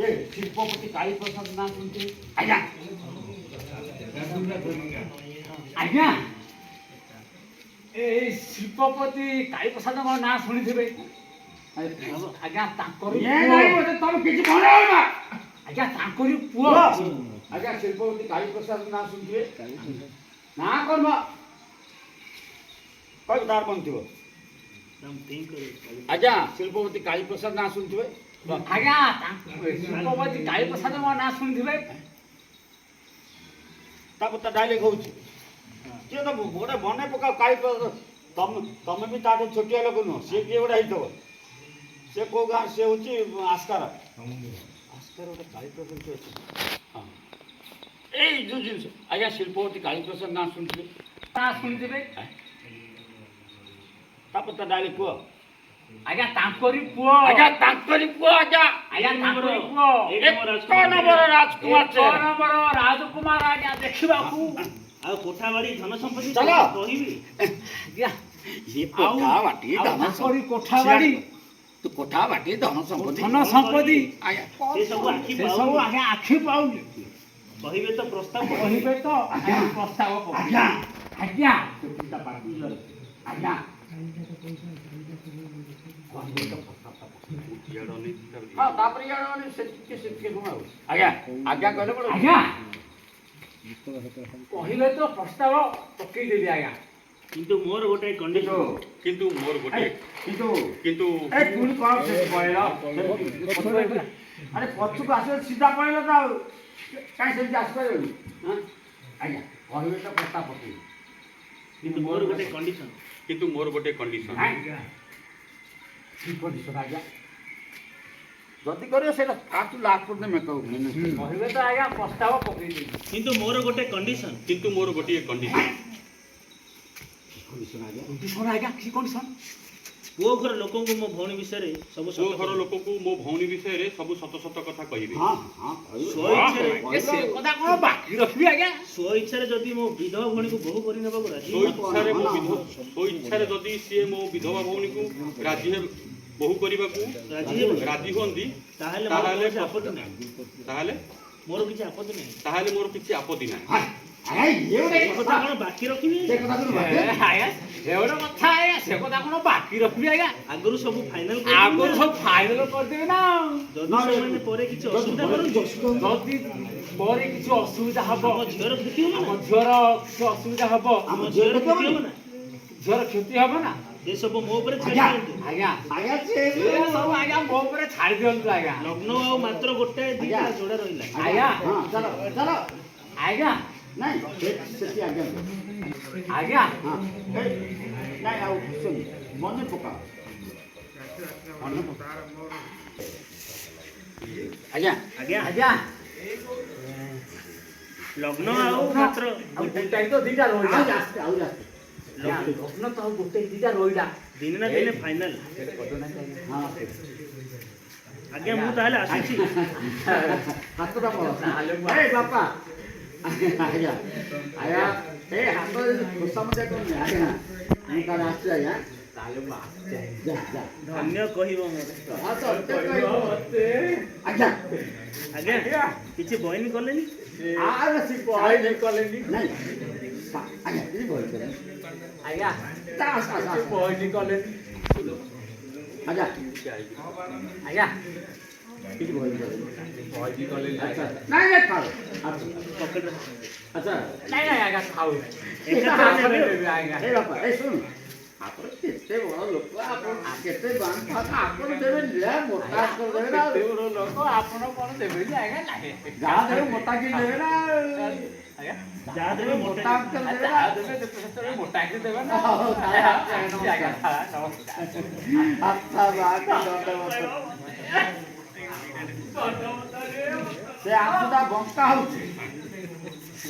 ଏ ଶିଳ୍ପପତି କାଳୀପ୍ରସାଦ ନାଁ ଶୁଣିଥିବେ। ଆଜ୍ଞା। ଆଜ୍ଞା, ଏଇ ଶିଳ୍ପପତି କାଳୀପ୍ରସାଦଙ୍କ ନାଁ ଶୁଣିଥିବେ ଆଜ୍ଞା, ତାଙ୍କରି ଏ ନାଇଁ, ମୋତେ ତମେ କିଛି ମନେ ନା। ଆଜ୍ଞା, ତାଙ୍କରି ପୁଅ। ଆଜ୍ଞା, ଶିଳ୍ପପତି କାଳୀପ୍ରସାଦ ନାଁ ଶୁଣିଥିବେ ନା କଣ କହିବୁ, ତାର ମନେ ଥିବ। ଆଜ୍ଞା, ଶିଳ୍ପପତି କାଳୀପ୍ରସାଦ ନାଁ ଶୁଣିଥିବେ। ଆଜ୍ଞା, ଶିଳ୍ପପତି କାଳୀପ୍ରସାଦଙ୍କ ନାଁ ଶୁଣିଥିବେ। ତାପରେ ତା ଡାଇଲଗ ହଉଛି, ସିଏ ତ ଗୋଟେ ମନେ ପକାଅ। କାଳୀପ୍ରସାଦ, ତମେ ତମେ ବି ତାଠୁ ଛୋଟିଆ ଲୋକ ନୁହଁ। ସିଏ କିଏ ଗୋଟେ ହେଇଥିବ। ସେ କୋଉ ଗାଁ? ସେ ହେଉଛି ଆସ୍କାର, ଆସ୍କାର ଗୋଟେ କାଳୀପ୍ରସାଦ କିଏ ଅଛି। ହଁ, ଏଇ ଯୋଉ ଜିନିଷ। ଆଜ୍ଞା, ଶିଳ୍ପପତି କାଳୀପ୍ରସାଦ ନାଁ ଶୁଣିଥିବେ। ନାଁ ଶୁଣିଥିବେ। ତାପରେ ତା ଡାଇଲଗ କୁହ। ଆଜ୍ଞା, ତାଙ୍କରି ପୁଅ। ଆଜ୍ଞା, ତାଙ୍କରି ପୁଅ ଆଜ୍ଞା। ଆଜ୍ଞା, ତାଙ୍କରି ପୁଅ। ଏକ ନମ୍ବର ରାଜକୁମାର। ଏକ ନମ୍ବର ରାଜକୁମାର ଆଜ୍ଞା, ଦେଖିବାକୁ ଆଉ କୋଠା ବାଡି ଧନ ସମ୍ପତ୍ତି ଚାଲ। କହିବି। ଆଜ୍ଞା। ଇଏ କୋଠା ବାଟି ଆଉ ଧନ ତାଙ୍କରି କୋଠା ବାଡି ତୁ କୋଠା ବାଟି ଧନ ସମ୍ପତ୍ତି ଧନ ସମ୍ପତ୍ତି ଆଜ୍ଞା। ସେ ସବୁ ଆଖି ସେ ସବୁ ପାଉନି। ଆଜ୍ଞା, ଆଖି ପାଉନି। କହିବେ ତ ପ୍ରସ୍ତାବ କହିବେ ତ ଆଜ୍ଞା, ପ୍ରସ୍ତାବ ପକେଇବେ। ଆଜ୍ଞା। ଆଜ୍ଞା। ସେତିକିଟା ବାକି ଆଜ୍ଞା, କହିବେ ତ ପ୍ରସ୍ତାବଟା ପକେଇବେ। ହଁ, ତାପରେ ଇଆଡ଼େ ମାନେ ସେତିକି ସେତିକି ସମୟ ଆଉ ଆଜ୍ଞା ଆଜ୍ଞା କହିଲେ ବଡ଼। ଆଜ୍ଞା, କହିବେ ତ ପ୍ରସ୍ତାବ ପକେଇଦେବି ଆଜ୍ଞା। କିନ୍ତୁ ମୋର ଗୋଟେ କଣ୍ଡିସନ। କିନ୍ତୁ ମୋର ଗୋଟେ କିନ୍ତୁ କିନ୍ତୁ ଏ ପୁଣି କଣ ସେଠି ପଳେଇଲ? ଆରେ, ପଛକୁ ଆସିବ, ସିଧା ପଳେଇଲ ତ, ଆଉ କାହିଁ ସେମିତି ଆସିପାରିବନି? ହଁ ଆଜ୍ଞା, କହିବେ ତ ପ୍ରସ୍ତାବ ପକେଇବି। କିନ୍ତୁ ମୋର ଗୋଟେ କଣ୍ଡିସନ। କିନ୍ତୁ ମୋର ଗୋଟେ କଣ୍ଡିସନ। କି କଣ୍ଡିସନ ଆଜ୍ଞା? ଯଦି କରିବ, ସେଇଟା ଫାଷ୍ଟ ଲାଷ୍ଟ ପର୍ଯ୍ୟନ୍ତ ମେକଅପ୍। କହିବେ ତ ଆଜ୍ଞା, ପ୍ରସ୍ତାବ ପକେଇଦେବି। କିନ୍ତୁ ମୋର ଗୋଟେ କଣ୍ଡିସନ। କିନ୍ତୁ ମୋର ଗୋଟିଏ କଣ୍ଡିସନ। କଣ୍ଡିସନ ଆଜ୍ଞା? କଣ୍ଡିସନ ଆଜ୍ଞା, କି କଣ୍ଡିସନ? ପୁଅ ଘର ଲୋକଙ୍କୁ ମୋ ଭଉଣୀ ବିଷୟରେ ସବୁ ପୁଅ ସତ ଘର କହିବି। ଲୋକଙ୍କୁ ମୋ ଭଉଣୀ ବିଷୟରେ ସବୁ ସତ ସତ କଥା କହିବେ। ହଁ, କହିବେ। ସ୍ୱଇଚ୍ଛାରେ ଏ ସେ କଥା କଣ ବାକି ରଖିବି ଆଜ୍ଞା? ସ୍ୱ ଇଚ୍ଛାରେ ଯଦି ମୋ ବିଧବା ଭଉଣୀକୁ ବୋହୂ କରିନେବାକୁ ରାଜି ସ୍ୱ ଇଚ୍ଛାରେ ମୋ ବିଧ ସ୍ୱ ଇଚ୍ଛାରେ ଯଦି ସିଏ ମୋ ବିଧବା ଭଉଣୀକୁ ରାଜି ହେବେ, ବୋହୂ କରିବାକୁ ରାଜି ହେବେ, ରାଜି ହୁଅନ୍ତି, ତାହେଲେ ମୋର ତାହେଲେ କୌଣସି ଆପତ୍ତି ନାହିଁ। ତାହେଲେ ମୋର କିଛି ଆପତ୍ତି ନାହିଁ। ତାହେଲେ ମୋର କିଛି ଆପତ୍ତି ନାହିଁ। ଆଜ୍ଞା, ଇଏ ଗୋଟେ ଏ କଥା କଣ ବାକି ରଖିବି? ସେ କଥା କଣ ବାକି? ଏ ଆଜ୍ଞା, ସେ ଗୋଟେ କଥା ଆଜ୍ଞା, ସେ କଥା କଣ ବାକି ରଖିବି ଆଜ୍ଞା? ଆଗରୁ ସବୁ ଫାଇନାଲ। ଆଗରୁ ସବୁ ଫାଇନାଲ କରିଦେବି ନା ଆଉ। ଯଦି ସେମାନେ ପରେ କିଛି ଅସୁବିଧା କରନ୍ତି, ଯଦି ପରେ କିଛି ଅସୁବିଧା ହବ, ଆମ ଝିଅର କ୍ଷତି ହବ ଆମ ନା? ଝିଅର କିଛି ଅସୁବିଧା ହବ। ଆମ ଆମ ଝିଅର ଝିଅର କ୍ଷତି ହବ ନା? ଝିଅର କ୍ଷତି ହବ ନା? ସେ ସବୁ ମୋ ଉପରେ ଛାଡ଼ି ଆଜ୍ଞା। ଦିଅନ୍ତୁ। ଆଜ୍ଞା। ଆଜ୍ଞା, ସେ ସେ ସବୁ ଆଜ୍ଞା, ମୋ ଉପରେ ଛାଡ଼ି ଦିଅନ୍ତୁ ଆଜ୍ଞା। ଲଗ୍ନ ଆଉ ମାତ୍ର ଗୋଟାଏ ଦିଟା ଯୋଡ଼ା ରହିଲା। ଆଜ୍ଞା। ହଁ, ଚାଲ ଚାଲ। ଆଜ୍ଞା। ନାଇଁ, ସେଠି ଆଜ୍ଞା। ଆଜ୍ଞା। ହଁ, ଏଇ, ନାଇଁ, ଆଉ ଶୁଣ, ମନେ ପକାଅ, ମନେ ପକାଅ ଆଜ୍ଞା। ଆଜ୍ଞା। ଆଜ୍ଞା। ଲଗ୍ନ ଆଉ ମାତ୍ର ଆଉ ଗୋଟାଏ ତ ଦିଟା ରହିଲା। ଆହୁରି ଆସ୍ତେ, ଆହୁରି ଆସ୍ତେ। ଆଜ୍ଞା, ଲଗ୍ନ ତ ଆଉ ଗୋଟେ ଦିଟା ରହିଲା। ଦିନେ ନା ଦିନେ ଫାଇନାଲ। ହଁ। ଆଜ୍ଞା, ମୁଁ ତାହେଲେ ଆସୁଛି। ହାତଟା ବଳ। ତାହେଲେ ମୁଁ ଏ ବାପା, ଆଜ୍ଞା ଆଜ୍ଞା, ଏ ହାତ ଖୋସା କରୁନି ଆଜ୍ଞା। ମୁଁ ତାହେଲେ ଆସୁଛି ଆଜ୍ଞା। ତାହେଲେ ମୁଁ ଆସୁଛି ଆଜ୍ଞା। ଯା ଯା। ଧନ୍ୟ କହିବ ମୋତେ। ହଁ, ସତ୍ୟ କହିବ କହିବ। ମତେ। ଆଜ୍ଞା। ଆଜ୍ଞା, କିଛି ବଇନି କଲେନି? ଆରେ ସେ ବଇନି କଲେନି। ନାଇଁ ଆଜ୍ଞା, କିଛି ବହି କଲେନି। ଆଜ୍ଞା। ତା ଆସ ଆସ କିଛି ଆସ। ବଇନି କଲେନି। ଆଜ୍ଞା। ଆଜ୍ଞା। କିଛି ବହି କଲେନି। ବଇନି କଲେନି। ଆଚ୍ଛା। ଆଜ୍ଞା। ନାଇଁ ନାଇଁ, ଥାଉ, ଆଚ୍ଛା। ପକେଟରେ। ଆଚ୍ଛା। ନାଇଁ ନାଇଁ ଆଜ୍ଞା, ଥାଉ। ଏକାଥରେ ନେବେ ଆଉ। ନେବି ଆଜ୍ଞା। ଏ ବାପା, ଏ ଶୁଣ, ଆପଣ କେତେ ବଡ଼ ଲୋକ, ଆପଣ କେତେ ବାନ୍ଧ, ଆପଣ ଦେବେନି? ମୋଟା ଅକ୍ଷର ଦେବେ ନା ଆଉ। କେତେ ବଡ ଲୋକ ଆପଣ, କଣ ଦେବେନି ଆଜ୍ଞା? ନାହିଁ। ଯାହା ଦେବେ ମୋଟା କି ଦେବେ ନା ଆଉ। ଆଜ୍ଞା। ଯାହା ଦେବେ ମୋଟା। ମୋଟା ଅକ୍ଷର ଦେବେ ନା। ଯାହା ଦେବେ ସେତେବେଳେ ମୋଟା କି ଦେବେ ନା। ହଉ, ତାହେଲେ ଆଜ୍ଞା, ନମସ୍କାର। ଆଚ୍ଛା, ବାକି ଦଣ୍ଡବତ। ସେ ଆଣ୍ଠୁଟା ବଙ୍କା ହଉଛି।